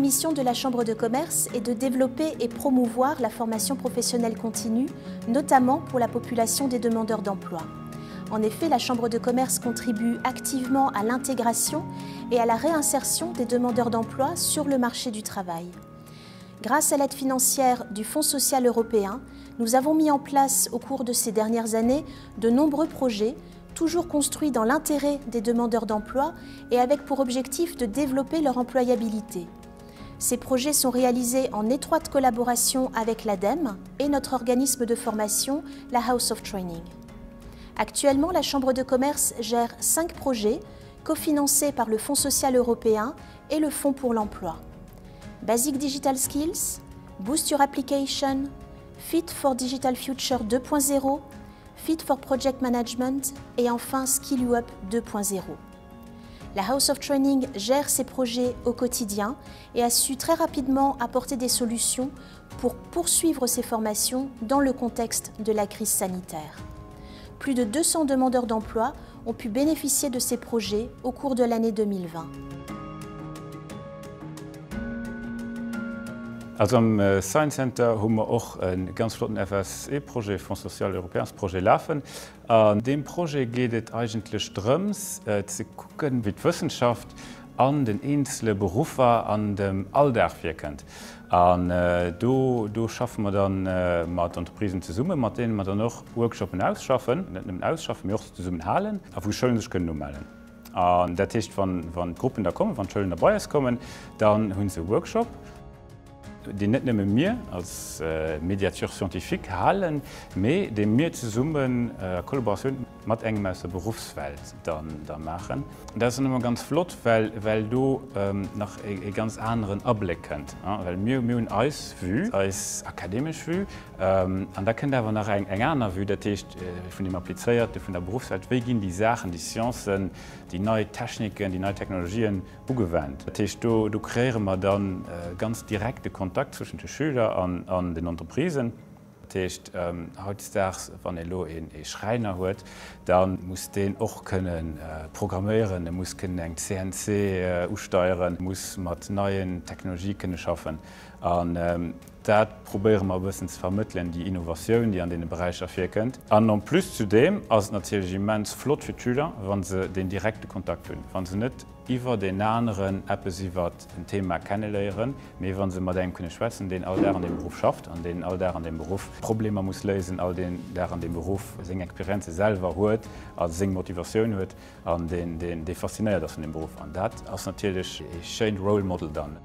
missions de la Chambre de commerce est de développer et promouvoir la formation professionnelle continue, notamment pour la population des demandeurs d'emploi. En effet, la Chambre de commerce contribue activement à l'intégration et à la réinsertion des demandeurs d'emploi sur le marché du travail. Grâce à l'aide financière du Fonds social européen, nous avons mis en place au cours de ces dernières années de nombreux projets, toujours construits dans l'intérêt des demandeurs d'emploi et avec pour objectif de développer leur employabilité. Ces projets sont réalisés en étroite collaboration avec l'ADEME et notre organisme de formation, la House of Training. Actuellement, la Chambre de commerce gère cinq projets cofinancés par le Fonds social européen et le Fonds pour l'emploi. Basic Digital Skills, Boost Your Application, Fit for Digital Future 2.0, Fit for Project Management et enfin Skill You Up 2.0. La House of Training gère ses projets au quotidien et a su très rapidement apporter des solutions pour poursuivre ses formations dans le contexte de la crise sanitaire. Plus de 200 demandeurs d'emploi ont pu bénéficier de ces projets au cours de l'année 2020. Also am Science Center hu mer och e ganz flotten FSE-Projet, Fonds social européens-Projet, lafen. An deem Projet geet et eigentlech drëms ze kucken, wéi d'Wëssenschaft an den eenzele Beruffer an dem Alldag virkënnt. An do do schaffe mer da mat Entreprisen zesummen, mat deene mer dann och Workshoppen ausschaffen, net nëmmen ausschaffen, mee och zesummen halen, a wou Schoulen sech kënnen umellen. An dat heescht, wann wann d'Gruppen da kommen, wann d'Schoulen da bei eis kommen, dann hu se e Workshop, deen net nëmme mir als Médiateur scientifique halen, mee dee mir zesummen a Kollaboratioun mat engem aus der Beruffswelt dann da maachen. Dat ass dann ëmmer ganz flott, well well do nach e ganz aneren Abléck kënnt, well mir mir hunn eis Vue, eis akademesch Vue, an da kënnt awer nach eng eng aner Vue, dat heescht vun deem Applizéierte vun der Beruffswelt, wéi ginn déi Saachen, déi Sciencen, déi nei Techniken, déi nei Technologien ugewennt. Dat heescht do do kreéiere mer dann ganz direkte Kontakt zwëschent de Schüler an an den Entreprisen. Dat heescht, hautdesdaags, wann ee elo ee Schräiner huet, da muss deen och kënne programméieren, e muss kënnen eng CNC usteieren, muss mat neien Technologië kënne schaffen. An dat probéiere mer e bëssen ze vermëttelen, déi Innovatioun, déi an deene Beräicher virkënnt. An en plus zu deem ass et natierlech immens flott fir d'Schüler, wa se deen direkte Kontakt hunn, wa se net iwwert een aneren eppes iwwert en Thema kenneléieren, mee wa se mat engem kënne schwätzen, deen all Dag an deem Beruff schafft an deen all Dag an deem Beruff Problemer muss léisen, all deen Dag an deem Beruff seng Experienze selwer huet a seng Motivatioun huet an deen, deen, dee faszinéiert ass vun deem Beruff. An dat ass natierlech ee schéint Role Model dann.